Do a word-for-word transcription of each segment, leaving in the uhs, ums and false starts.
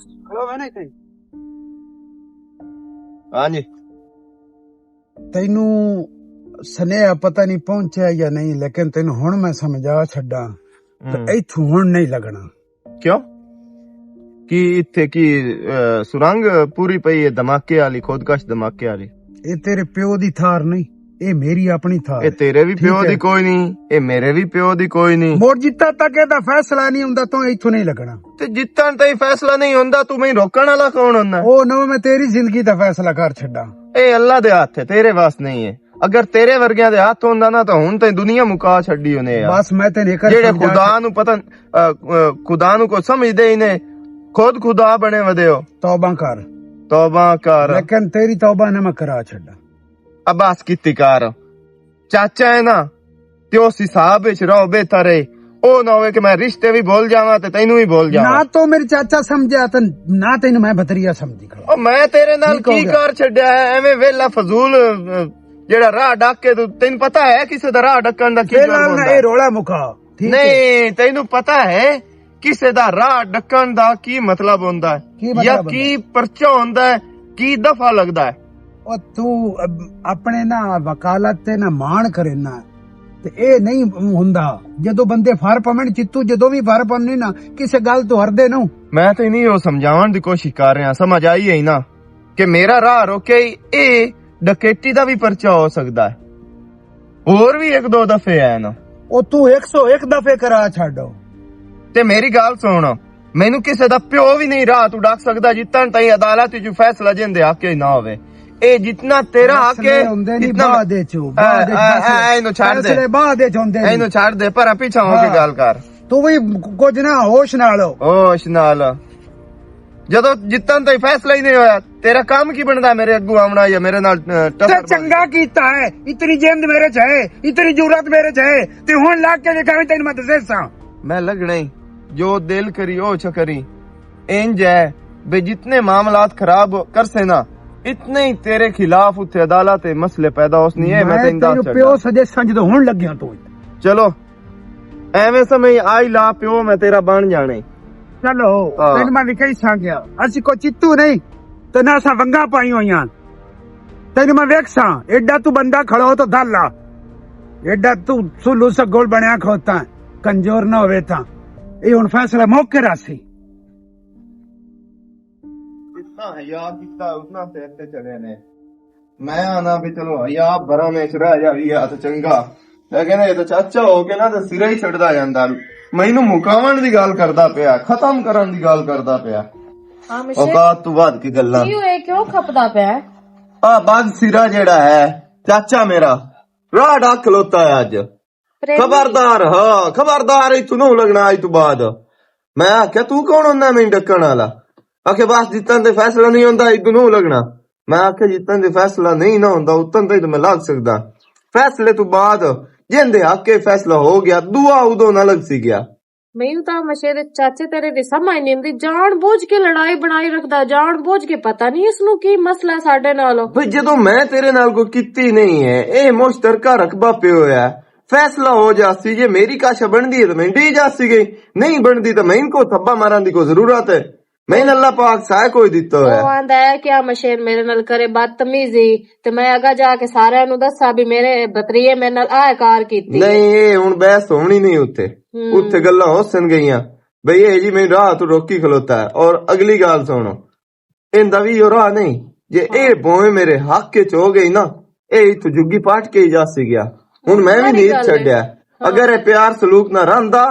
کھڑو ہے نا اتنے۔ ہاں جی۔ تینوں سنیہا پتہ نہیں پہنچیا یا نہیں، لیکن تینوں ہن میں سمجھا چھڈاں۔ تے ہم۔ ایتھوں ہن نہیں لگنا۔ کیوں؟ کی اتھے کی، اے، سرنگ پوری پئی ہے دھماکے والی، خودکش دھماکے والی؟ اے تیرے پیو دی تھار نہیں، اے میری اپنی تھار اے ہے۔ تیرے بھی ٹھیک پیو ہے۔ دی کوئی نہیں، اے میرے بھی پیو دی کوئی نہیں۔ مڑ جتھاں تک اے دا فیصلہ نہیں ہوندا، تو ایتھوں نہیں لگنا۔ تے جتھاں تائیں فیصلہ نہیں ہوندا، تو میں روکن والا کون ہوندا؟ او نو، میں تیری زندگی دا فیصلہ کر چھڈاں۔ اے اللہ دے ہاتھ ہے، تیرے واس نہیں ہے۔ اگر تیرے ورگیاں دے ہاتھ ہوندا نا، تو ہن تائیں دنیا مکا چھڈی ہونے یار۔ بس میں تینوں ایک جیڑے سمجھا خدا نو پتہ، اے، اے، خدا نو کو سمجھ دے ہی نہیں، خود خدا بنے ودے ہو۔ توبہ کر۔ توبہ کر۔ لیکن تیری توبہ نہ میں کرا چھڈاں۔ عباس کیتی کار۔ چاچا ہے نا، تے اس حساب وچ رہو بہتر ہے۔ او نہ ہوئے کہ میں رشتے بھی بھول جاواں تے تینوں بھی بھول جاواں۔ نہ تو میرے چاچا سمجھیا تے نہ تینوں میں بھتریا سمجھی کھڑا۔ او میں تیرے نال ٹھیک ہو کی گیا۔ کار چھڈیا ہے، ایویں ویلا فضول، اے، جیڑا راہ ڈک کے تو تینوں پتہ ہے کسے دا راہ ڈکن دا کی فی الحال نہ اے رولا مکا۔ ٹھیک ہے۔ نہیں، تینوں پتہ ہے کسے دا راہ ڈکن دا کی مطلب ہوندا ہے؟ کی مطلب یا ہوندا ہے؟ کی پرچہ ہوندا ہے، کی دفعہ لگدا ہے؟ او تو اب اپنے نا وکالت تے نا مان کرے نا، تے اے نہیں ہوندا۔ جدوں بندے فر پون چتو، جدوں بھی فر پون نا، کسے گل تو ہردے نو۔ میں تے نہیں او سمجھاون دی کوشش کر رہا، سمجھ آئی ہے نا کہ میرا راہ روکے ہی اے ڈکیٹی دا بھی پرچہ ہو سکدا ہے۔ اور بھی ایک دو دفعے آئے نا۔ او تو ایک سو ایک دفعے کرا چھڈو۔ تے میری گل سن، مینوں کسے دا پیو بھی نہیں راہ تو ڈک سکدا جتن تائیں عدالت وچ فیصلہ جن دے حق وچ نہ ہوے۔ اے جتنا تیرا حق ہے، فیصلے ہوندے نہیں اتنا بعد وچ، اے، بعد وچ اے، فیصلے، اے، اینو چھڈ دے۔ فیصلے بعد وچ ہوندے اینو نہیں۔ چھڈ دے، پر پیچھے ہو کے ہاں۔ گل کر۔ تو بھی کچھ نہ ہوش نال۔ ہوش نال۔ جدوں جتن تائیں فیصلہ ہی نہیں ہویا، تیرا کام کی بندا میرے اگوں آونا یا میرے نال، اے، تے ٹکر چنگا کیتا ہے، اتنی جند میرے چ ہے، اتنی جرات میرے چ ہے، تے ہن لگ کے ویکھاں تینوں میں دسے ساں۔ میں لگنا ہی، جو دل کری او چ کری۔ انج ہے بے جتنے معاملات خراب کرسے نا، اتنے ہی تیرے خلاف اتھے عدالت تے مسئلے پیدا ہوس نہیں ہے، میں میں تینوں تینوں دس پیو چھڈا۔ سجے سنج تو ہن لگیاں تو۔ چلو، ایویں سمجھ آئی لا پیو میں تیرا بن جانے۔ چلو، ہاں۔ تینوں میں وکھائی ساں گیا۔ اسی کو چتو نہیں، تے نہ اساں ونگاں پائی ہوئیاں۔ تینوں میں ویکھ ساں، ایڈا تو بندہ کھڑا ہو تو دل آ۔ ایڈا تو سلو سگول بنیا کھوتا ہے، کنجور نہ ہوئے تاں۔ اے ہن فیصلہ موقع راسی۔ اتنا حیا کیتا، اتنا سر تے چڑھے نے۔ میں آنا بھی چلو، حیا برا میں چڑھا جا بھی آ تے چنگا۔ میں کہنا، یہ تو چاچا ہو کے نا تے سرا ہی چڑھدا جاندا۔ مینوں مکاون دی گل کردا پیا، ختم کرن دی گل کردا پیا۔ ہاں، مشے۔ اوقات تو بعد کی گلاں۔ کی ہوئے، کیوں کھپدا پیا ہے؟ آ بد سرا جیڑا ہے، چاچا میرا، راہ ڈاک کھلوتا ہے اج۔ پریمی۔ خبردار، ہاں، خبردار، اتھوں نہ لگنا اج تو بعد۔ میں آکھیا، "تو کون ہوندا میں ڈکن والا؟" آکھے، "بس جتن تے فیصلہ نہیں ہوندا، اتھوں نہ لگنا۔" میں آکھیا، "جتن تے فیصلہ نہیں نہ ہوندا، اتن تے میں لگ سکدا۔ فیصلے تو بعد جن دے حق کے فیصلہ ہو گیا، دعا ادوں نہ لگ سی گیا۔" میں تاں مشے دے چاچے تیرے دی سمجھ نہیں آندی، جان بوجھ کے لڑائی بنائی رکھدا، جان بوجھ کے پتہ نہیں اس نوں کی مسئلہ ساڈے نال۔ بھئی، جدوں میں تیرے نال کوئی کیتی نہیں ہے، اے مشترکہ رقبہ پہ ہویا ہے، فیصلہ ہو جاسی، جے میری کاشا بندی ہے تو میں ڈی جاسی گئی، نہیں بندی تو میں ان کو تھبا مارن دی کوئی ضرورت ہے؟ میں ان اللہ پاک سائے کوئی دیتا ہوا او ہے۔ آندا ہے، "کیا مشین میرے نال کرے بدتمیزی، تے میں اگا جا کے سارے نوں دسا بھی میرے بتریے میرے نال آہ کار کیتی ہے۔" نہیں، اے ہن بحث ہونی نہیں اتھے۔ ہم۔ اتھے گلاں ہو سن گئیاں۔ بھئی، اے جی میں راہ تو روکی کھلوتا ہے۔ اور اگلی گل سنو، ایندا وی او راہ نہیں۔ جے اے ہاں۔ بھویں میرے حق وچ ہو گئی نا، اے اتھوں جھگی پٹ کے ہی جاسی گیا۔ ہن میں وی بڑی نیت گل ہے۔ چھڈیا۔ ہاں۔ اگر اے پیار سلوک نہ رہندا،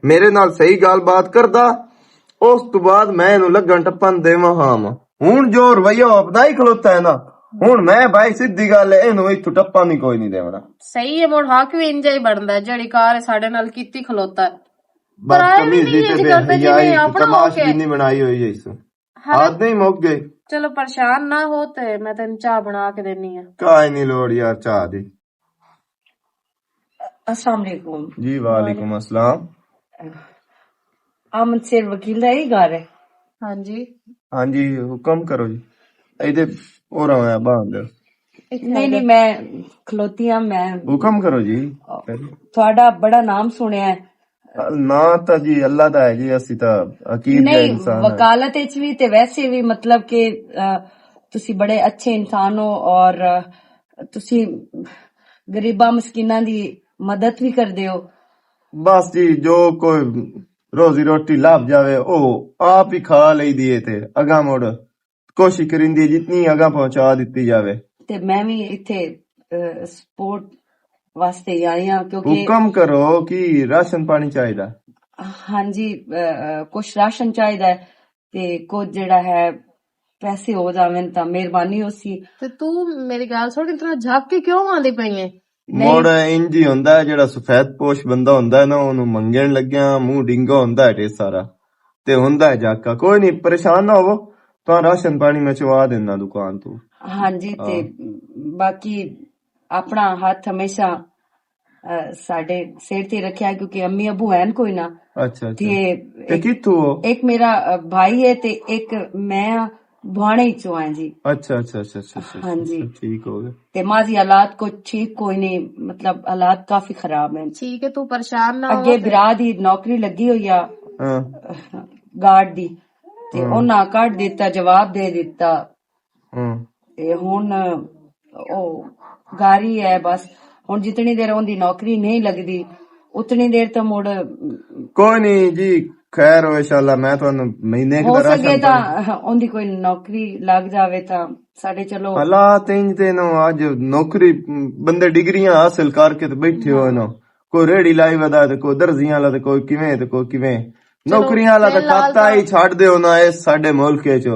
میرے نال صحیح گل بات کردا، اس تو بعد میں اینوں لگن ٹپن دیواں ہاں۔ ہن جو رویہ او اپنا ہی کھلوتا ہے نا، ہن میں بھائی سدھی گل ہے، اینوں اتھوں ٹپن ہی کوئی نہیں دیونا۔ صحیح ہے، مڑ حق وی انجا ہی بندا ہے، جیڑی کار ساڈے نال کیتی کھلوتا ہے۔ پر آئے وی بدتمیزی نہیں تے انج بے کردے حیائی جویں تے اپنا ہو تماش کے۔ بینی بنائی ہوئی ہے اس۔ ہاں۔ آدھے ہی مک گئے۔ چلو پریشان نہ ہو تے میں تینوں چاہ بنا کے دینی ہاں۔ کائے نہیں لوڑ یار چاہ دی۔ السلام علیکم۔ جی وعلیکم السلام۔ آمد شیر وکیل دا ہی گھر ہے؟ ہاں جی۔ ہاں جی، حکم کرو جی۔ ایدے اور آیا باندھ۔ نہیں، نہیں، میں کھلوتی ہاں، میں حکم کرو جی۔ تھوڑا بڑا نام سنیا ہے۔ نہ، تاں جی اللہ دا ہے جی، اسی تاں عقید دے نہیں، انسان ہیں۔ وکالت وچ بھی تے ویسے بھی، مطلب کہ، آ، تسی بڑے اچھے انسان ہو اور، آ، تسی غریباں مسکیناں دی مدد بھی کردے ہو۔ بس جی، جو کوئی روزی روٹی لب جاوے، او آپ ہی کھا لئی دی ہے تے اگاں مڑ کوشش کریندی ہے جتنی اگاں پہنچا دتی جاوے۔ تے میں بھی اتھے، آ، سپورٹ واسطے ہی آئی ہاں، کیونکہ حکم کرو، کی راشن پانی چاہیدا؟ ہاں جی، آ، آ، کچھ راشن چاہیدا ہے تے کچھ جڑا ہے پیسے ہو جاون تاں مہربانی ہو سی۔ تے تو میری گل سن، اتنا جھک کے کیوں آندی پئی ہے؟ نہیں۔ مڑ انج ہی ہوندا ہے، جڑا سفید پوش بندہ ہوندا ہے نا، اونوں منگن لگیا منہ ڈنگا ہوندا ہے ڈھیر سارا، تے ہوندا ہے جھک کا۔ کوئی نہیں، پریشان نہ ہوو، تاں راشن پانی میں چوا دینا دکان تو۔ ہاں جی، تے ہاں۔ باقی اپنا ہاتھ ہمیشہ، آ، ساڈے سر تے رکھیا، کیونکہ امی ابو ہین کوئی نہ۔ اچھا، اچھا۔ تے تے ایک، کتھوں ہو؟ ایک میرا، آ، بھائی ہے تے ایک میں بھانے چوں ہاں جی۔ اچھا، اچھا، اچھا، اچھا، اچھا، ہاں جی۔ اچھا، ٹھیک ہو گیا۔ تے ماضی حالات کو ٹھیک کوئی نہیں، مطلب حالات کافی خراب ہیں۔ ٹھیک ہے، تو پریشان نہ ہو اگے تے۔ برا دی نوکری لگی ہوئی آ، ہاں۔ گارڈ دی، تے ہاں۔ انہاں کٹ دیتا، جواب دے دیتا۔ ہاں۔ تے ہن او گاری ہے بس۔ ہن جتنی دیر اوندی نوکری نہیں لگدی، اتنی دیر تو مڑ کوئی نہیں جی، خیر ہو انشاءاللہ، میں تانوں مہینے ایک ہو دا راشن سکے تاں پانی۔ اوندی کوئی نوکری لگ جاوے تاں ساڈے چلو۔ حالات انج تے نو اج نوکری، بندے ڈگریاں حاصل کر کے تے بیٹھے ہوئے ہاں۔ نا، کوئی ریڑھی لائی ودا تے کوئی درزیاں والا تے کوئی کیویں تے کوئی کیویں۔ چلو، نوکریاں والا تے فی الحال کھاتا ہی تاں چھڈ دیو نا، اے ساڈے ملک وچ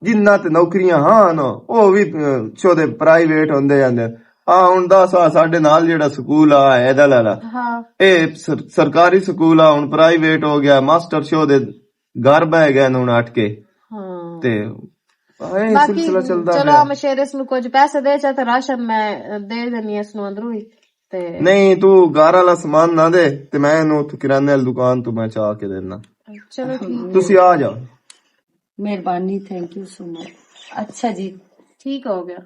جنہاں تے نوکریاں ہاں نا، او وی، اہ، چودے پرائیویٹ ہوندے جاندے۔ آ ہن دس آ ساڈے نال جیڑا سکول آ ایدل والا، ہاں۔ اے سر-، سرکاری سکول آ، ہن پرائیویٹ ہو گیا، ماسٹر شو دے گھر بہ گئے نے ہن اٹھ کے۔ ہاں۔ تے اے باقی سلسلہ چلدا چلو، پیا۔ مشیرے اس نوں کچھ پیسے دے چا تے راشن میں دے دینی اس نوں اندروں ہی۔ تے نہیں، تو گھر والا سامان نہ دے، تے میں اینوں اتھوں کرانے والی دکان تو میں چا کے دینا۔ چلو ٹھیک۔ تسی آ جاؤ۔ مہربانی، تھینک یو سو مچ۔ اچھا جی۔ ٹھیک ہو گیا۔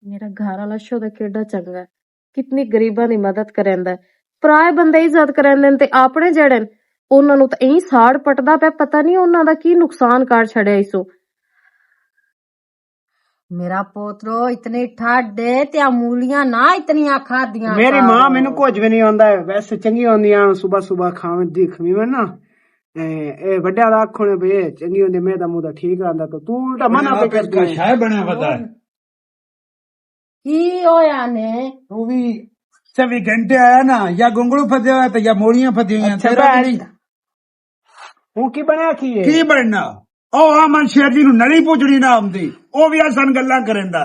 میرا گھر والا شو دا کیڈا چنگا ہے، کتنی غریباں دی مدد کریندا ہے، پرائے بندے عزت کریندے نے تے اپنے جڑے نے، انہاں نوں تے ایں ساڑ پٹدا پیا، پتہ نہیں انہاں دا کی نقصان کر چھڑیا ایسو۔ میرا پوترو، اتنی ٹھڈ ہے تے آ مولیاں نہ اتنیاں کھادیاں میری ماں کرو۔ مینوں کچھ بھی نہیں آندا ہے، ویسے چنگی ہوندیاں، صبح صبح کھاون دی کھویون نا۔ اے، اے وڈیا دا آکھو نے بھئی اے چنگی ہوندی، میں دا منہ دا ٹھیک رہندا، تو تو الٹا منع پہ کر دیا۔ شاہ بنیا پتا ہے۔ کی ہویا نے؟ تو بھی چوبی گھنٹے آیا نا، یا گنگلو پھدے ہوئے تے یا موڑیاں پھدی ہوئی ہیں، اچھا، تیرا بھی بس۔ نہیں۔ ہن کی بنیا کی ہے؟ کی بننا؟ او آمن شیر جی نوں نلی پوجنی نہ آمدی، او بھی آسان گلاں کریندا۔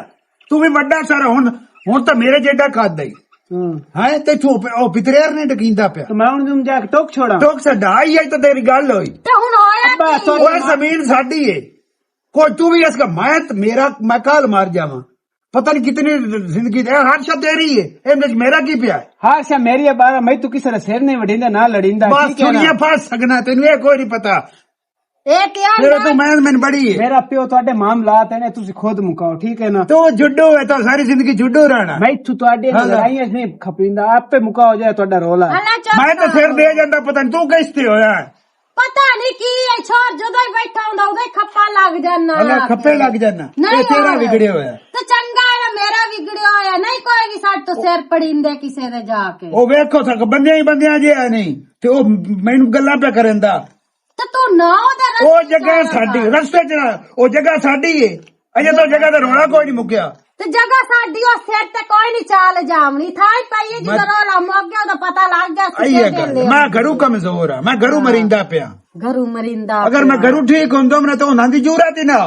تو بھی وڈا سارا ہن، ہن تاں میرے جیڈا قد ہے۔ ہاں۔ ہاں، تے تو او پتریر نہیں ڈکیندا پیا۔ تو میں ہن تم جا کے ٹوک چھوڑا۔ ٹوک سا ڈائی ہے تو تیری گل ہوئی۔ تے ہن ہویا ابا، کی؟ سوری۔ او زمین ساڈی ہے۔ کوئی تو بھی اس کا، میں تے میرا، میں کال مار جاواں۔ پتہ نہیں کتنی زندگی دے، ہر شب تیری ہے۔ اے وچ میرا کی پیا ہے؟ ہر شب میری ہے، بارہ میں تو کسے دا سر نہیں وڈیندا، نہ لڑیندا، بس ٹھیک ہے نا؟ سنیا پھس سکنا، تینوں اے کوئی نہیں پتا۔ اے کیا میرا تو میں، میں بڑی ہے۔ میرا پیو تواڈے معاملات نے، تسی خود مکاؤ، ٹھیک ہے نا؟ تو جڈو ہے، تو ساری زندگی جڈو رہنا۔ میں تو تواڈے ہاں۔ لڑائیاں نہیں کھپیندا، آپ پہ مکاؤ جائے تواڈا رولا۔ اللہ چپ میں تو سر کرو۔ دے جاندا، پتہ نہیں تو کس تے ہویا ہے۔ پتہ نہیں کی ہے، چھوڑ جدوں ہی بیٹھا ہوندا، اودوں ہی کھپا لگ جانا اللہ آ کھپے کے۔ لگ جانا۔ نہیں اے تیرا ہویا۔ وگڑیا ہویا۔ تے چنگا ہے، میرا وگڑیا ہویا۔ نہیں کوئی بھی ساڈے تو سر پڑیندے کسے دے جا کے۔ او ویکھو سک بندیاں ہی بندیاں جے ہے نہیں۔ تے او مینوں گلاں پہ کریندا۔ تے تو نہ او دے او رستے جگہ چ ساڈی، رستے چ نہ، او جگہ ساڈی ہے۔ اجے تو جگہ تے رولا کوئی نہیں مکیا۔ تے جگہ ساڈی او سر تے کوئی نہیں چال جاونی۔ تھائی پئی ہے جدوں میں رولا مک گیا، اودوں پتہ لگ گیا سی آئی ہے کہ گل۔ میں گھروں کمزور ہاں، میں گھروں ہاں۔ مریندا پیا۔ گھروں مریندا اگر میں پیا۔ گھروں ٹھیک ہوندا، میں تو انہاں دی ضرورت ہی نہ۔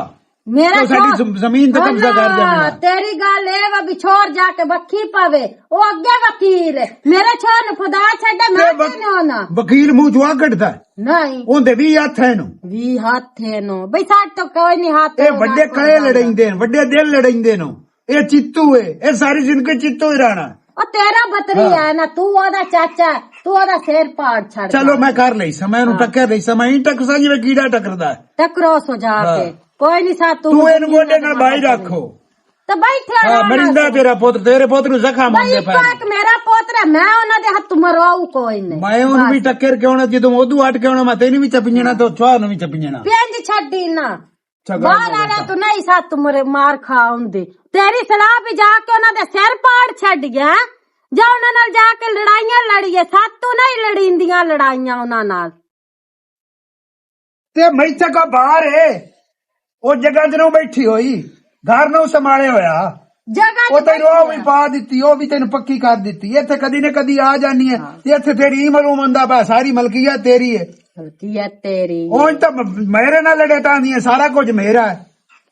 میرا تو ساڈی چھوڑ۔ زم-، زمین تے قبضہ کر جاوے نا۔ تیری گل اے وا، بچھور جا کے وکھی پاوے۔ او اگے وکیل ہے۔ میرے چھوڑ نوں خدا چھڈے، میں تے وک-، کیوں نہ ہونا؟ وکیل منہ چوں آ کڈدا ہے۔ نہیں۔ اوندے وی ہتھ ہے نو۔ وی ہتھ ہے نو۔ بھئی ساڈے تو کوئی نہیں ہتھ اے ہونا، وڈے کوئی کلے گل۔ لڑائیندے نے، وڈے دل لڑائیندے نے۔ اے چتو ہے، اے ساری زندگی چتو ہی رہنا۔ او تیرا بتری ہاں۔ ہے نا، تو اودا چاچا ہے، تو اودا سر پاڑ چھڑ چلو جا۔ میں کر لئی سا، میں اینوں ہاں۔ ٹکر لئی سا، میں اینوں ٹکر سا جی میں کیڑا ٹکردا ہے۔ ٹکرو سو جا ہاں۔ کے۔ کوئی نہیں سا، تو تو اینوں گوڈے نال بائی رکھو۔ تے بیٹھے ہاں، رہنا مریندا سی۔ تیرا پتر، تیرے پتر نوں زخم بھائی، ہوندے پئے۔ پاک میرا پتر ہے، میں انہاں دے ہتھ مرواؤ کوئی نہیں۔ میں اون بھی بس۔ ٹکر کے آنا، جدوں اودوں ہٹ کے آنا، میں تینوں بھی چپنجنا تے چواہ نوں بھی چپنجنا۔ پنج چھڈی نہ۔ اچھا، گل باہر آ رہا تو نہیں سات مر-، مار کھا ہوندی۔ تیری صلاح بھی جا کے انہاں دے سر پاڑ چھڈ گیا۔ جا انہاں نال جا کے لڑائیاں لڑیے، سات تو نہیں لڑیندیاں لڑائیاں انہاں نال۔ تے میتھے کو باہر ہے، او جگہ تے نوں بیٹھی ہوئی، گھر نوں سنبھالے ہویا۔ جگہ او تے تینوں او بھی پا دتی، او بھی تینوں پکی کر دتی۔ ایتھے کدی نہ کدی آ جانی ہے۔ تے ایتھے تیری ہی معلوم ہوندا پیا، ساری ملکیت تیری ہے۔ ملکیت تیری۔ اون تاں م-، میرے نال لڑے ٹاندی ہے، سارا کچھ میرا ہے۔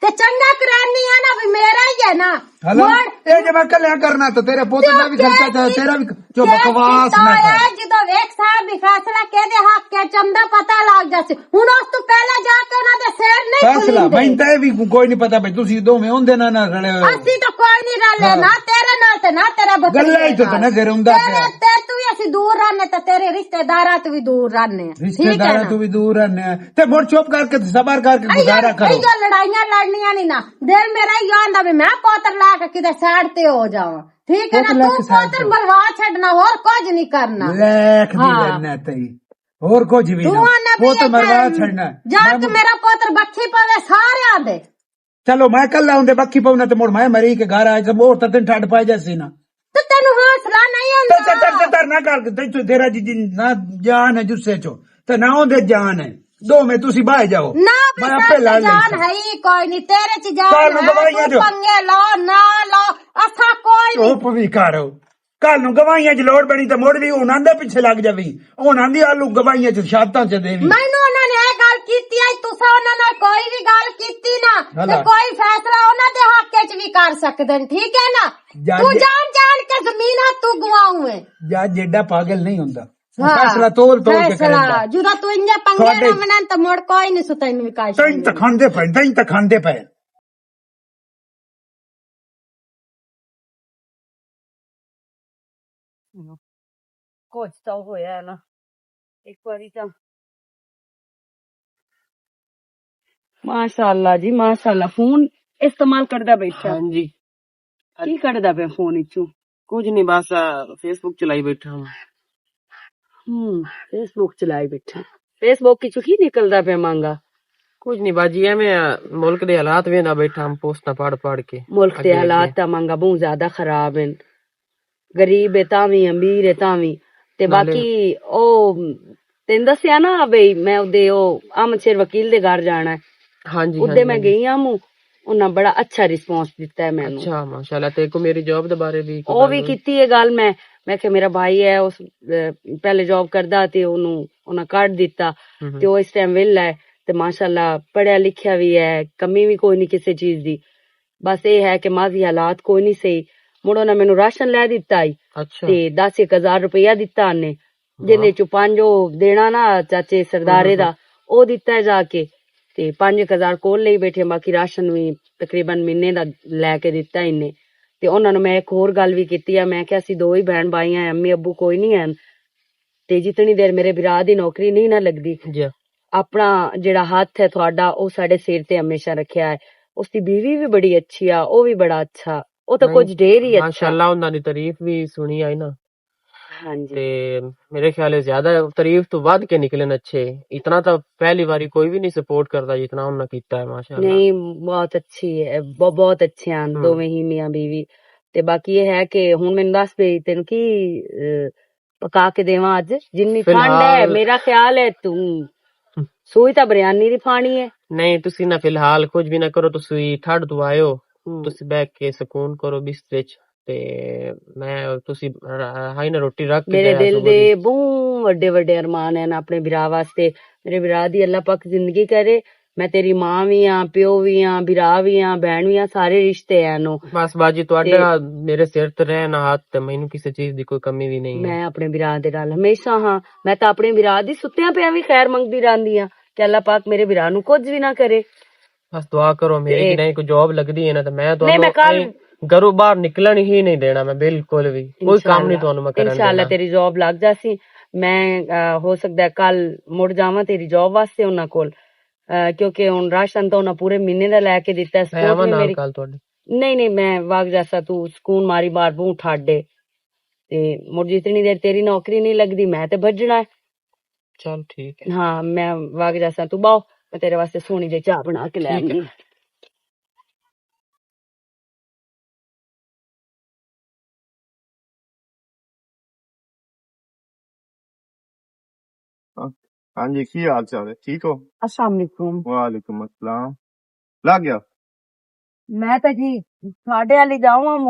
تے چنگا کرانی ہے نا، بھی میرا ہی ہے نا۔ ہلو، مڑ۔ اے جے میں کلیاں کرنا تے تیرے پوتے دا بھی خرچہ چاہے، تیرا بھی۔ چپ، بکواس نہ کر۔ جدوں ویکھ صاحب بھی فیصلہ کہدے حق کے چندا پتہ لگ جاسی۔ ہن اس تو پہلے جا کے انہاں دے سر نہیں فیصلہ، کھلیندے۔ میں تے بھی کوئی نہیں پتا بھائی، تسی دوویں ہوندے نہ، نہ رلے ہوئے۔ اسی تو کوئی نہیں رلے، ہاں۔ نہ تیرے نال تے نہ تیرے بکری گلا ہی تو نال۔ نظر ہوندا تیرے، پیا۔ تیرے تو بھی اسی دور رہنے تے تیرے رشتہ داراں تو بھی دور رہنے ہیں۔ ٹھیک ہے رشتہ داراں نا؟ تو بھی دور رہنے ہیں۔ تے مڑ چپ کر کے صبر کر کے ایو، گزارا کرو۔ ایو لڑائیاں لڑنیاں نہیں نا۔ دل میرا ایو آندا بھی میں پوتر لا کے کدے سائیڈ تے ہو جاواں۔ ٹھیک ہے نا؟ پوتر لا تو کے سائیڈ پوتر تے۔ مروا چھڈنا، ہور کچھ نہیں کرنا۔ لیکھ دی ہاں۔ لڑنا تئی۔ ہور کچھ بھی تو نہ۔ آنا بھی پوتر یہ مروا کرن۔ چھڈنا۔ جا میں کے میرا پوتر بکھی پوے سارے آندے۔ چلو، میں کلا ہوندے بکھی پاؤنا تے مڑ میں مری کے گھر آئے تے مور تے تین ٹھڈ پائی جاسی نا۔ تے تینوں حوصلہ نہیں ہوندا۔ تے تے تے تے نہ کر، تے تو تیرا جی، جی نہ جان ہے جسے چو، تے نہ ہوندے جان ہے۔ دو میں تسی باہر جاؤ۔ نہ میں بس آپ پہ لا جان لیسا۔ ہے ہی کوئی نہیں، تیرے چ جان کل نوں ہے، گواہیاں تو جو۔ پنگے لو، نہ لو، اسا کوئی نہیں۔ چپ بھی کرو۔ کل نوں گواہیاں چ لوڑ بنی تے مڑ بھی انہاں دے پیچھے لگ جاوی۔ انہاں دی آلو گواہیاں چ شہادتاں چ دیوی۔ مینوں انہاں نے اے گل کیتی ہے، تساں انہاں نال کوئی بھی گل کیتی نا، تے بھلا۔ کوئی فیصلہ انہاں دے حق وچ بھی کر سکدے نے، ٹھیک ہے نا؟ جج تو جان جان کے زمیناں تو گواؤں ہے۔ جج ایڈا پاگل نہیں ہوندا۔ ہاں۔ فیصلہ تول تول کے فیصلہ کریندا۔ جدا تو انجا پنگے تھوڑے نہ منن تے مڑ کوئی نہیں ستا انوی کاش تین تکھاندے پے، تین تکھاندے پے۔ کچھ تو ہویا ہے نا، ایک واری تو۔ ماشاءاللہ جی، ماشاءاللہ۔ فون استعمال کردا بیٹھا؟ ہاں جی۔ کی کردا پیا فون وچوں؟ کچھ نہیں، بس، آ، فیس بک چلائی بیٹھا ہاں۔ ہوں، فیس بک چلائی بیٹھا۔ فیس بک وچوں کی نکلدا پیا مانگا؟ کچھ نہیں باجی، ایویں، آ، ملک دے حالات ویندا بیٹھا ہاں، پوسٹاں پڑھ پڑھ کے۔ ملک دے اگے حالات اگے۔ تاں مانگا بہت زیادہ خراب ہیں۔ غریب ہے تاں وی، امیر ہے تاں وی۔ تے نالے باقی او تین دسیا نا بھئی، میں اودے او احمد شیر وکیل دے گھر جانا ہے۔ ہاں جی، اودے ہاں جی، میں ہاں جی۔ گئی ہاں مو، انہاں بڑا اچھا ریسپانس دتا ہے مینوں۔ اچھا، ماشاءاللہ۔ تے کو میری جاب دے بارے بھی کوئی او گل وی ہوئی؟ کیتی ہے گل میں، میں کہ میرا بھائی ہے، اس، اے، پہلے جاب کردا تے اونوں، انہاں کڈ دتا، ہم ہم۔ تے او اس ٹائم ویل ہے، تے ماشاءاللہ پڑھیا لکھیا وی ہے، کمی وی کوئی نہیں کسے چیز دی۔ بس اے ہے کہ ماضی حالات کوئی نہیں صحیح۔ مڑ انہاں مینوں راشن لے دتا ہی۔ اچھا۔ تے دس ایک ہزار روپیہ دتا نے۔ واہ۔ جیندے چوں پنج او دینا نا چاچے سردارے ہوں ہوں۔ دا، او دتا ہے جا کے۔ تے پنج ایک ہزار کول لئی بیٹھے، باقی راشن وی تقریباً مہینے دا لے کے دتا انہیں۔ تے انہاں نوں میں ایک ہور گل وی کیتی ہے، میں کہیا اسی دو ہی بہن بھائی ہیں، امی ابو کوئی نہیں ہیں۔ تے جتنی دیر میرے بھرا دی نوکری نہیں نہ لگدی، جی۔ اپنا جڑا ہاتھ ہے تہاڈا، او ساڈے سر تے ہمیشہ رکھیا ہے۔ اس دی بیوی وی بڑی اچھی آ، او وی بڑا اچھا، او تاں نہیں، کچھ ڈھیر ہی اچھا۔ ماشاءاللہ، انہاں دی تعریف وی سنی آئی نا۔ ہاں جی۔ تے میرے خیال ہے زیادہ تعریف تو ود کے نکلن اچھے۔ اتنا تاں پہلی واری کوئی وی نہیں سپورٹ کردا جتنا انہاں کیتا ہے، ماشاءاللہ۔ نہیں، بہت اچھی ہے، ب-، بہت اچھے ہیں ہوں۔ دوویں ہی میاں بیوی۔ تے باقی یہ ہے کہ ہن مینوں دس بھئی تینوں کی، اے، پکا کے دیواں اج؟ جنی فی ٹھنڈ ہے، الحال میرا خیال ہے توں سوئی تاں بریانی دی پھانی ہے۔ نہیں، تسی نہ فی الحال کچھ بھی نہ کرو، تسی ٹھڈ تو آئے ہو، ہوں۔ تسی بیٹھ کے سکون کرو بستر وچ، تے میں، تسی ر-، ہائی نہ روٹی رکھ کے میرے جایا دل سو دے بڑی۔ بہوں وڈے وڈے ارمان ہیں اپنے بھرا واسطے۔ میرے بھرا دی اللہ پاک زندگی کرے۔ میں تیری ماں وی ہاں، پیو وی ہاں، بھرا وی ہاں، بہن وی ہاں، سارے رشتے ہیں نو۔ بس باجی، تے تہاڈا میرے سر تے رہنا ہاتھ، تے مینوں کسے چیز دی کوئی کمی وی نہیں ہے۔ میں اپنے بھرا دے نال ہمیشہ ہاں۔ میں تاں اپنے بھرا دی ستیاں پیاں وی خیر منگدی رہندی ہاں کہ اللہ پاک میرے بھرا نوں کچھ وی نہ کرے۔ بس دعا کرو میری تے کہ نہیں کوئی جاب لگدی ہے نا، تے میں نہیں، تانوں میں کل ایں گھروں باہر نکلن ہی نہیں دینا، میں بالکل وی۔ کوئی کام نہیں انشاءاللہ۔ تانوں میں کرن انشاءاللہ دینا۔ تیری جاب لگ جاسی۔ میں، آ، ہو سکدا ہے کل مڑ جاواں تیری جاب واسطے انہاں کول۔ آ، کیونکہ ہن راشن تاں انہاں پورے مہینے دا لے کے دتا ہے، میں سپورٹ آواں وی نال میری کل تہاڈے۔ نہیں نہیں، میں واگ جاسا، تو سکون ماری بار بوں ٹھاڈ دے۔ تے مڑ جتنی دیر تیری نوکری نہیں لگدی، میں تے بھجنا ہے۔ چل ٹھیک ہے۔ ہاں، میں واگ جاسا، تو باؤ، میں تیرے واسطے سونی جے چاہ بنا کے لے ٹھیک ہے۔ آؤں گی۔ ہاں جی، کی حال چال ہے؟ ٹھیک ہو؟ السلام علیکم۔ وعلیکم السلام۔ لگ گیا؟ میں تے جی تھوڑے والی جاؤں ہم۔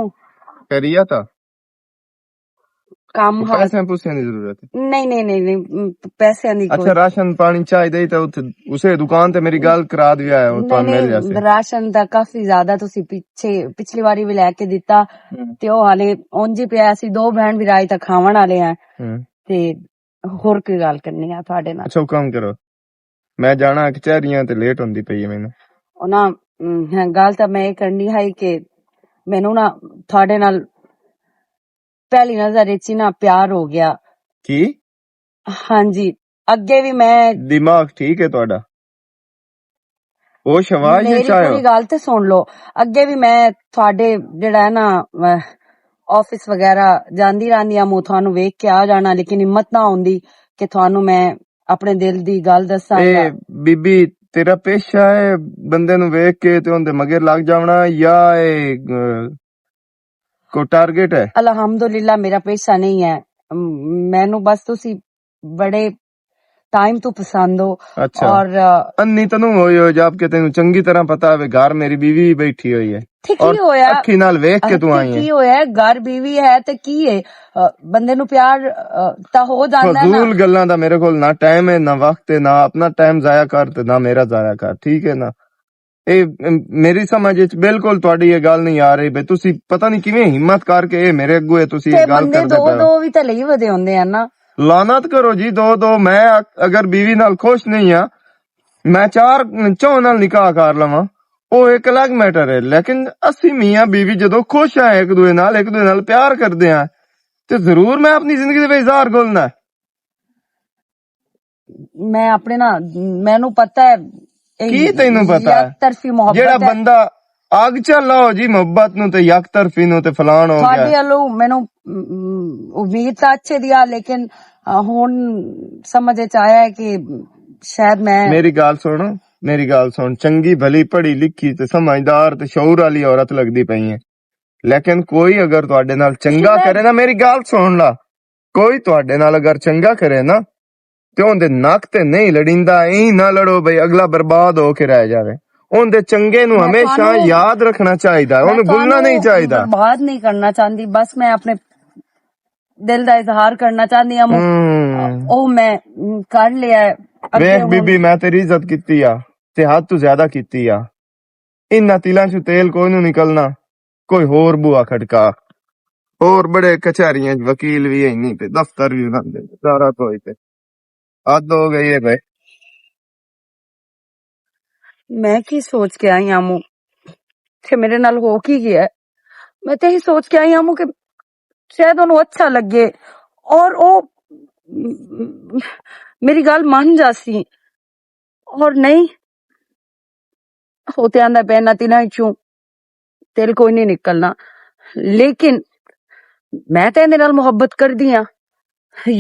کرییا تھا؟ کم ہا۔ پیسے پوسے دی ضرورت ہے؟ نہیں، نہیں، نہیں، نہیں، م، پیسے نہیں اچھا، کوئی۔ راشن پانی چاہیے تو اتھے، اسے دکان تے میری گل کرا دیا ہے، وہ نہیں، تمہیں مل نہیں، جاسے۔ راشن دا کافی زیادہ تسی پیچھے، پچھلی واری بھی لے کے دتا، ہوں۔ تے او حالے اونج ہی پیا سی، دو بہن بھی راج تک کھاون والے ہیں۔ ہوں۔ تے ہور کوئی گل کرنی ہے تہاڈے نال۔ اچھا، حکم کرو۔ میں جانا کچہریاں تے لیٹ ہوندی پئی ہے مینوں۔ او نا، ام، ہاں، گل تاں میں اے کرنی ہے کہ مینوں نا تہاڈے نال پہلی نظر وچ ہی نا پیار ہو گیا۔ کی؟ ہاں جی، اگے بھی میں دماغ ٹھیک ہے تہاڈا؟ ہوش آواز وچ میری آئے ہو؟ پوری گل تے سن لو۔ اگے بھی میں تہاڈے جڑا ہے نا، آفس وغیرہ جاندی رہندی ہاں، میں تھانوں ویکھ کے آ جانا، لیکن ہمت نہ ہوندی کہ تھانوں میں اپنے دل دی گل دساں اے یا بی بی، تیرا پیشہ ہے بندے نوں ویکھ کے تے اوندے مگر لگ جاونا، یا اے، ا، کوئی ٹارگٹ ہے؟ الحمدللہ، میرا پیشہ نہیں ہے۔ م-، مینوں بس تسی بڑے ٹائم تو پسند ہو۔ اچھا۔ اور، آ، انی تنوں ہوئی ہو جب کہ تینوں چنگی طرح پتا ہوئے گھر میری بیوی بھی بیٹھی ہوئی ہے۔ تے کی اور ہویا؟ اکھی نال ویکھ کے تو تے آئی ہے۔ کی ہویا؟ گھر بیوی ہے تے کی ہے؟ آ، بندے نوں پیار، آ، تا ہو جاندا ہے نا۔ فضول گلاں دا میرے کول نہ ٹائم ہے، نہ وقت ہے، نہ اپنا ٹائم ضائع کر تے نہ میرا ضائع کر، ٹھیک ہے نا؟ اے، ام، میری سمجھ وچ بالکل تہاڈی یہ گل نہیں آ رہی بھئی، تسی پتہ نہیں کیویں ہمت کر کے اے میرے اگوں اے تسی تے یہ گل بندے کردے دو پئے ہو۔ دو وی تے لئی ودے ہوندے ہن نا۔ لعنت کرو جی، دو دو، میں اگ-، اگر بیوی نال خوش نہیں ہاں، میں چار چون نال نکاح کر لواں، او ایک الگ میٹر ہے، لیکن اسی میاں بیوی جدوں خوش ہیں ایک دوے نال، ایک دوے نال پیار کردے ہیں، تے ضرور میں اپنی زندگی دے وچ اظہار گھولنا ہے۔ میں اپنے نا، مینوں پتہ ہے، اے کی تینوں پتہ ہے؟ یک طرفی محبت جیڑا ہے۔ بندہ اگ چا لاؤ جی محبت نو تے یک طرفی نو تے فلان ہو گیا۔ تھوڑی الو مینوں، م، امید تاں اچھے دی آ، لیکن، آ، ہن سمجھ اچ آیا ہے کہ شاید میں میری گل سن، میری گل سن، چنگی بھلی پڑھی لکھی تے سمجھدار تے شعور والی عورت لگدی پئی ہے، لیکن کوئی اگر تہاڈے نال چنگا میں کرے نا، میری گل سن لا، کوئی تہاڈے نال اگر چنگا کرے نا، تے اوندے نک تے نہیں لڑیندا، ایں نہ لڑو بھئی اگلا برباد ہو کے رہ جاوے۔ اوندے چنگے نوں میں ہمیشہ تانوں یاد رکھنا چاہیدا ہے، میں اوندے بھولنا تانوں نہیں چاہیدا۔ برباد نہیں کرنا چاہندی، بس میں اپنے دل دا اظہار کرنا چاہندی ہاں۔ ہوں۔ او میں کر لیا ہے۔ اگے ویکھ ہن بی بی، میں تیری عزت کیتی آ، تے حد تو زیادہ کیتی آ۔ انہاں تلاں چوں تیل کوئی نوں نکلنا، کوئی ہور بوا کھٹکا۔ ہور بڑے کچہریاں چ وکیل وی ہے نہیں تے دفتر وی انہاں دے، سارا کوئی تے۔ حد ہو گئی ہے بھائی۔ میں کی سوچ کے آئی ہاں مو؟ کہ میرے نال ہو کی گیا ہے؟ میں تے ہی سوچ کے آئی ہاں مو کہ شاید انہوں اچھا لگے اور او میری گل مان جاسی۔ اور نہیں، ہوتے آندا پیا انہاں تیناں وچوں تیل کوئی نہیں نکلنا۔ لیکن میں تے ایندے نال محبت کردی ہاں،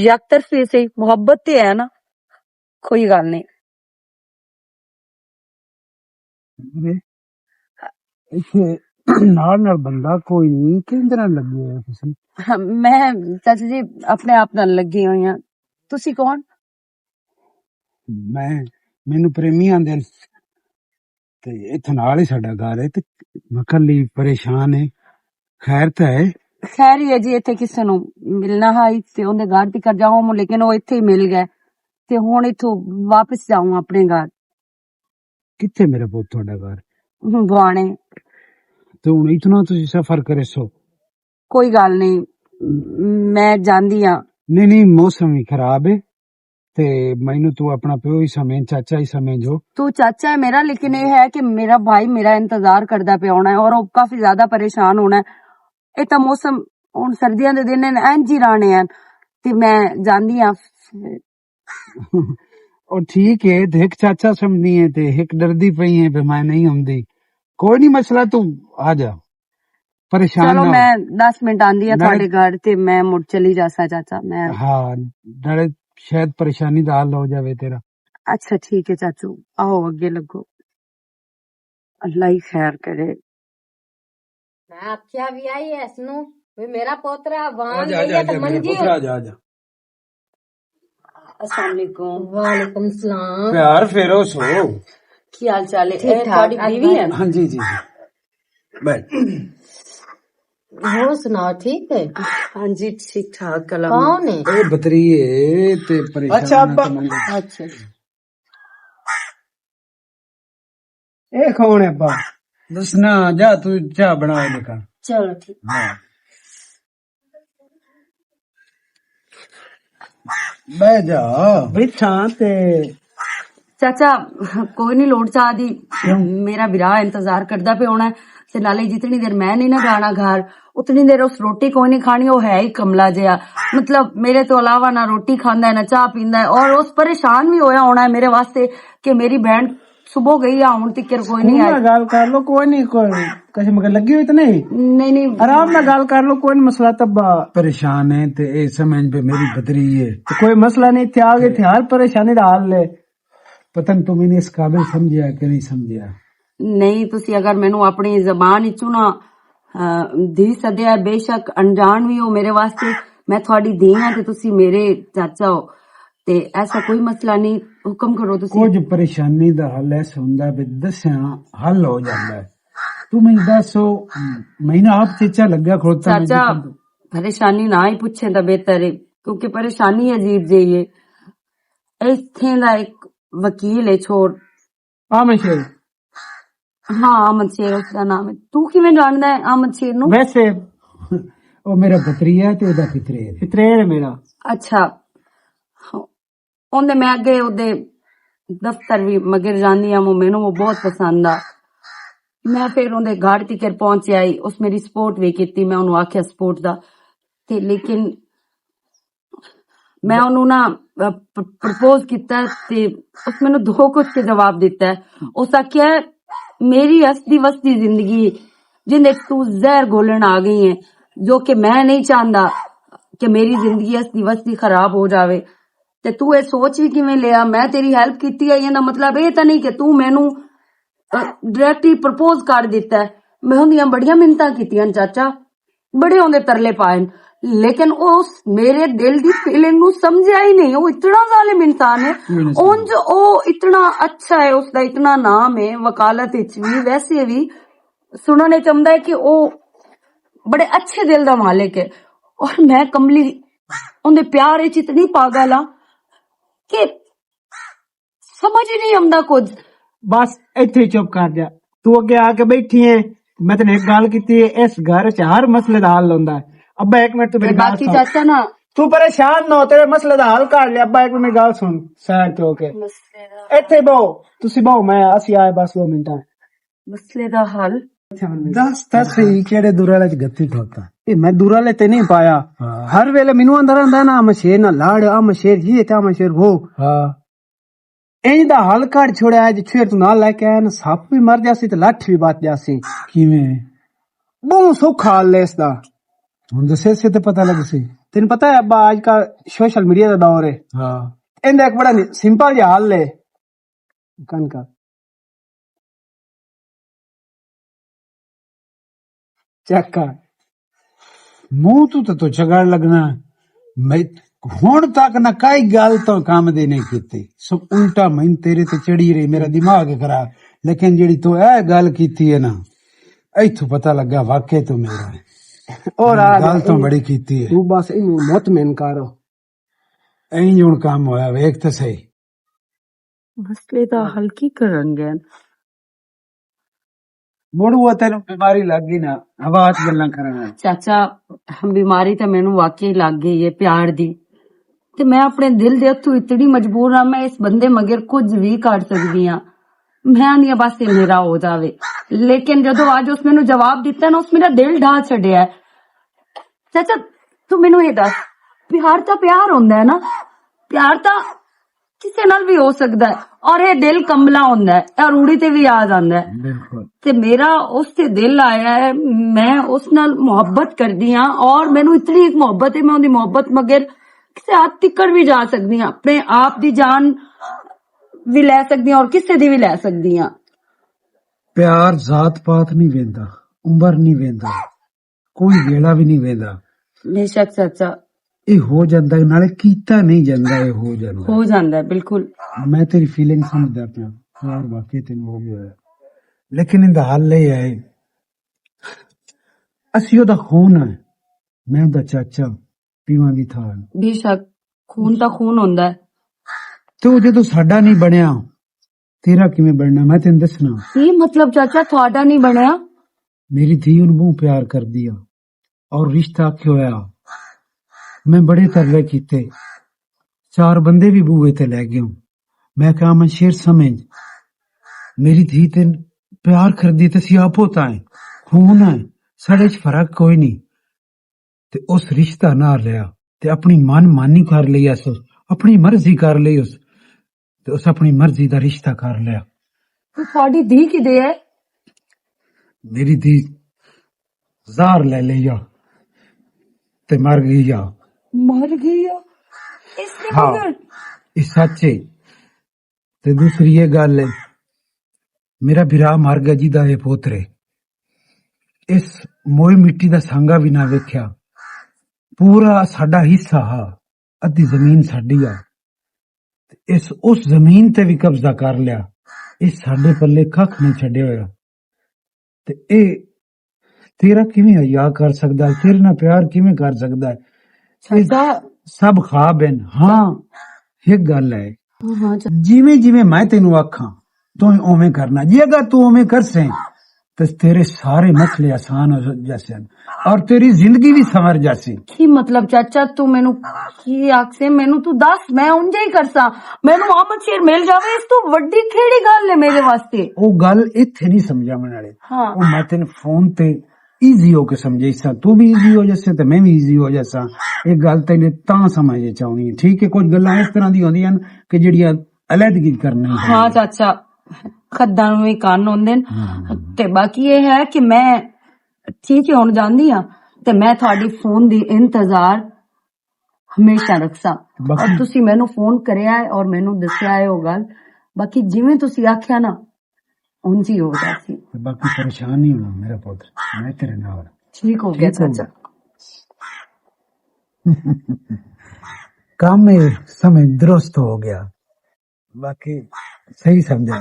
یک طرفی سی محبت تے ہے نا، کوئی گل نہیں۔ ارے، اتھے نال نال بندہ کوئی نہیں، کیندے نال لگے ہوئے ہو تسی؟ میں، چاچا جی، اپنے آپ نال لگی ہوئی ہاں۔ تسی کون؟ میں، مینوں پریمی آندے نے۔ تے اتھے نال ہی ساڈا گھر ہے تے میں کلی پریشان ہے۔ خیر تے ہے؟ خیر ہی ہے جی، اتھے کسے نوں ملنا ہا، تے اوندے گھر تک جاؤں، لیکن او اتھے ہی مل گئے۔ تے ہن اتھوں واپس جاؤں اپنے گھر۔ کتھے میرا پوت تہاڈا گھر؟ ہوں، بوانے۔ تے ہن اتنا تسی سفر کرے سو؟ کوئی گل نہیں، میں جاندی ہاں۔ نہیں، نہیں، موسم ہی خراب ہے، تے مینوں تو اپنا پیو ہی سمجھ، چاچا ہی سمجھ ہو۔ تو چاچا ہے میرا، لیکن یہ ہے کہ میرا بھائی میرا انتظار کردا پیا ہونا ہے اور وہ کافی زیادہ پریشان ہونا ہے۔ یہ تو موسم ہن سردیاں دے دن ہیں، اینج ہی رہنے ہیں، تے میں جاندی ہاں۔ او ٹھیک ہے، تے ہک چاچا سمجھدی ہے تے ہک ڈردی پئی ہے پہ میں نہیں آمدی۔ کوئی نہیں مسئلہ، تو آ جا۔ پریشان چلو، نہ ہو۔ میں دس منٹ آندی ہاں ناڑے تھوڑے گھر تے، میں مڑ چلی جاسا چاچا۔ میں ہاں، ناڑے شاید پریشانی دا حل ہو جاوے تیرا۔ اچھا، ٹھیک ہے چاچو، آؤ اگے لگو۔ اللہ ہی خیر کرے۔ میں آکھیا وی آئی اس نوں، وی میرا پوترا وان آ جا، آ جا، لئی آ ہے تے جا، میرا منجی پوترا، آ جا، آ جا۔ السلام علیکم۔ وعلیکم السلام۔ پیار فیرو سو۔ کی حال چال ہے؟ ٹھیک اے، ٹھاک، تہاڈی بیوی ہے؟ ہاں جی، جی، جی۔ بھائی۔ ہو سنا، ٹھیک ہے؟ ہاں جی، ٹھیک ٹھاک، الحمدللہ۔ کون ہے؟ اے بتری ہے، تے پریشان اچھا، ابا۔ اچھا۔ اے کون ہے ابا؟ دسنا، جا تو چاہ بنا لے کر۔ چلو ٹھیک۔ ہاں۔ بہ جا۔ بٹھا تے۔ چاچا، کوئی نہیں لوڑ چاہ دی۔ کیوں؟ میرا برا انتظار کردا پہ ہونا ہے۔ تے نالے جتنی دیر میں نہیں نہ جانا گھر، اتنی دیر اس روٹی کوئی نہیں کھانی، وہ ہے ہی کملا جیا۔ مطلب، میرے تو علاوہ نہ روٹی کھاندا ہے، نہ چاہ پیندا ہے، اور اس پریشان بھی ہویا ہونا ہے میرے واسطے کہ میری بہن صبح گئی آ، ہن تکر کوئی نہیں سکون آئی۔ نال گل کر لو، کوئی نہیں، کوئی کسے مگر لگی ہوئی تے نہیں۔ نہیں، نہیں۔ آرام نال گل کر لو، کوئی نہیں مسئلہ تبا۔ پریشان ہے تے اے سمجھ پہ میری بدری ہے۔ تے کوئی مسئلہ نہیں، اتھے آ گئے، اتھے ہر پریشانی دا حل ہے۔ پتہ نہیں تو میں نے اس قابل سمجھیا کہ نہیں سمجھیا۔ نہیں، تسی اگر مینوں اپنی زبان وچوں نہ، آ، دھی سدیا، بے شک انجان وی ہو میرے واسطے، میں تھوڑی دھی ہاں تے تسی میرے چاچا ہو، تے ایسا کوئی مسئلہ نہیں، حکم کرو تسی۔ کچھ پریشانی دا حل ایسا ہوندا ہے، دسیاں حل ہو جاندا ہے۔ تو میں دسو، میں نا آپ چچا لگا کھڑوتا میں چاچا، جتنا پریشانی نہ ہی پوچھے تاں بہتر ہے، کیونکہ پریشانی عجیب جہی ہے۔ ایتھے دا ایک وکیل ہے چھوڑ۔ احمد شیر۔ ہاں، احمد شیر اس دا نام ہے۔ تو کیویں جاندا ہے احمد شیر نو؟ ویسے، او میرا بتری ہے تے او دا پترے ہے۔ پترے ہے میرا۔ اچھا۔ اوندے میں اگے اوندے دفتر بھی مگر جاندی ہاں، مینوں وہ بہت پسند آ۔ میں پھر اوندے گھر تکر پہنچ آئی، اس میری سپورٹ بھی کیتی، میں انہوں آکھیا سپورٹ دا۔ تے لیکن میں انہوں نا، اہ، پ-، پرپوز کیتا ہے تے اس مینوں دھوکھ اس کے جواب دیتا ہے۔ اس آکھیا ہے، "میری ہستی وستی زندگی جندے وچ تو زہر گھولن آ گئی ہے، جو کہ میں نہیں چاہندا کہ میری زندگی ہستی وستی خراب ہو جاوے۔ تے تو اے سوچ بھی کیویں لیا؟ میں تیری ہیلپ کیتی ہے، یہ نہ مطلب اے تاں نہیں کہ تو مینوں، اہ، ڈائریکٹ ہی پرپوز کر دیتا ہے۔" میں اوندیاں بڑیاں منتاں کیتیاں، چاچا۔ بڑے اوندے ترلے پائے، لیکن اس میرے دل دی فیلنگ نو سمجھیا ہی نہیں۔ وہ اتنا ظالم انسان ہے۔ اونج او اتنا اچھا ہے، اس دا اتنا نام ہے وکالت وچ بھی، ویسے بھی سننے چ آندا ہے کہ او بڑے اچھے دل دا مالک ہے۔ اور میں کملی اوندے پیار وچ اتنی پاگل ہاں کہ سمجھ ہی نہیں آندا کچھ۔ بس، ایتھے ہی چپ کر جا۔ تو اگے آ کے بیٹھی ہے، میں تینے ایک گل کیتی ہے، اس گھر چ ہر مسئلے دا حل ہوندا ہے۔ ابا، ایک منٹ، تو میری گل باقی سن۔ چاچا نا، تو پریشان نہ ہو، تیرے مسئلے دا حل کر لیا۔ ابا، ایک منٹ، میری گل سن، سائڈ تے ہو کے۔ مسئلے دا ایتھے بہو، تسی بہو، میں، اسی آئے بس دو منٹ۔ مسئلے دا حل؟ دس تے صحیح، کیڑے دورا لے گتی کھوتا؟ اے میں دورا لے تے نہیں پایا۔ ہاں۔ ہر ویلے مینوں اندر آندا نا، "آ مشیر نہ لڑ، آ مشیر یہ تے آ مشیر وہ۔" ہاں۔ اینج دا حل کڈ چھوڑیا اج، چھوڑ تو نال لے کے آیا نا، سپ بھی مر جاسی تے لٹھ بھی بچ جاسی۔ کیویں؟ بہوں سوکھا حل ہے اس دا۔ ہن دسے سے تے پتہ لگ سی۔ تینوں پتہ ہے ابا، اج کل سوشل میڈیا دا دور ہے۔ ہاں۔ ایندا ایک بڑا نی-، سمپل جہا حل ہے۔ کن کا۔ چیک کر۔ منہ تو تے تو چگڑ لگنا۔ میں ہن تک نہ کئی گل تو کام دی نہیں کیتی۔ سو الٹا میں تیرے تے چڑھی رہی، میرا دماغ خراب۔ لیکن جڑی تو اے گل کیتی ہے نا، ایتھوں پتہ لگا واقعی تو میرا ہے۔ اور آ گل تو بڑی کیتی ہے۔ تو بس اینوں مطمئن کر۔ اینج ہن کام ہویا، ویکھ تے صحیح۔ مسئلے دا حل کی کرن گئے؟ مڑ وہ تینوں بیماری لگ گئی نا، آواز گلاں کرنا۔ چاچا، بیماری تے مینوں واقعی لگ گئی ہے پیار دی۔ تے میں اپنے دل دے ہتھوں اتنی مجبور ہاں، میں اس بندے مگر کچھ وی کر سکدی ہاں۔ میں آندی ہاں بس یہ میرا ہو جاوے۔ لیکن جدوں اج اس مینوں جواب دتا نا، اس میرا دل ڈھا چھڈیا ہے۔ چاچا، تو مینوں یہ دس، پیار تا پیار ہوندا ہے نا؟ پیار تا کسے نال بھی ہو سکدا ہے۔ اور یہ دل کملا ہوندا ہے اور روڑی تے بھی آ جاندا ہے۔ بالکل۔ تے میرا اس تے دل آیا ہے، میں اس نال محبت کردی ہاں اور مینوں اتنی ایک محبت ہے، میں اون دی محبت مگر کسے حد تکڑ بھی جا سکدی ہاں، اپنے آپ دی جان بھی لے سکدی ہاں اور کسے دی بھی لے سکدی ہاں۔ پیار ذات پات نہیں ویندا، عمر نہیں ویندا، کوئی ویلا بھی نہیں ویندا۔ بے شک چاچا۔ یہ ہو جاندا ہے، نالے کیتا نہیں جاندا، یہ ہو جاندا ہے۔ ہو جاندا ہے، بالکل۔ میں تیری فیلنگ سمجھدا پیا، پیار واقعی تینوں ہو گیا ہے۔ لیکن ان دا حل یہ ہے، اسی او دا خون ہے، میں او دا چاچا، پیواں دی تھا۔ بے شک، خون تاں خون ہوندا ہے۔ تے او جدوں ساڈا نہیں بنیا، تیرا کیویں بننا؟ میں تینوں دسنا۔ یہ مطلب چاچا تھوڑا نہیں بنیا؟ میری دھی ان بہت پیار کر دیا اور رشتہ کیوں ہویا؟ میں بڑے ترلے کیتے، چار بندے بھی بوئے تے لے گیا۔ میں کہا، میں شیر سمجھ، میری دھی تے پیار کر دی تے سی آپ ہوتا ہے، خون ہے، ساڈے وچ فرق کوئی نہیں۔ تے اس رشتہ نہ لیا، تے اپنی من مانی کر لئی اس، اپنی مرضی کر لئی اس، تے اس اپنی مرضی دا رشتہ کر لیا۔ تے تھوڑی دھی کی دے ہے؟ میری دھی زہر لے لیا تے مر گئی آ۔ مر گئی آ؟ اس نے ہاں، مگر یہ سچ ہے۔ تے دوسری یہ گل ہے، میرا بھرا مر گیا جی دا یہ پوتر ہے۔ اس موئے مٹی دا سانگا بھی نہ ویکھیا۔ پورا ساڈا حصہ ہا، ادھی زمین ساڈی آ۔ تے اس، اس زمین تے بھی قبضہ کر لیا۔ اس ساڈے پلے کھ نہیں چھڈیا ہویا۔ تے اے تیرا کیویں حیا کر سکدا ہے؟ تیرے نال پیار کیویں کر سکدا ہے؟ اے سب خواب ہیں۔ ہاں، ایک گل ہے، جیویں جیویں میں تینوں آکھاں، تو اوویں کرنا۔ جی اگر تو اوویں کرسیں، تے تیرے سارے مسئلے آسان ہو جاسن اور تیری زندگی بھی سنور جاسی۔ کی مطلب چاچا، تو مینوں کی آکھسے؟ مینوں تو دس، میں اونجا ہی کرساں۔ مینوں محمد شیر مل جاوے، اس تو وڈی کیڑی گل ہے میرے واسطے؟ او گل ایتھے نہیں سمجھاون والی۔ ہاں۔ او میں تینوں فون تے ایزی ہو کے سمجھائیساں، تو بھی ایزی ہو جاسے تے میں بھی ایزی ہو جاساں۔ یہ گل تینوں تاں سمجھ چ آونی ہے، ٹھیک ہے؟ کچھ گلاں اس طرح دی ہوندیاں ہن کہ جڑیاں علیحدگی کرنی ہاں۔ چاچا، خداں نوں وی کن ہوندے نے۔ تے باقی یہ ہے کہ میں ٹھیک ہے ہن جاندی ہاں، تے میں تہاڈی فون دی انتظار ہمیشہ رکھساں۔ اور تسی مینوں فون کریا ہے اور مینوں دسیا ہے وہ گل، باقی جویں تسی آکھیا نا، اونجی ہو جاسی۔ باقی پریشان نہیں ہونا میرا پتر، میں تیرے نال۔ ٹھیک ہو گیا چاچا۔ کم اے سمجھ درست ہو گیا، باقی صحیح سمجھا۔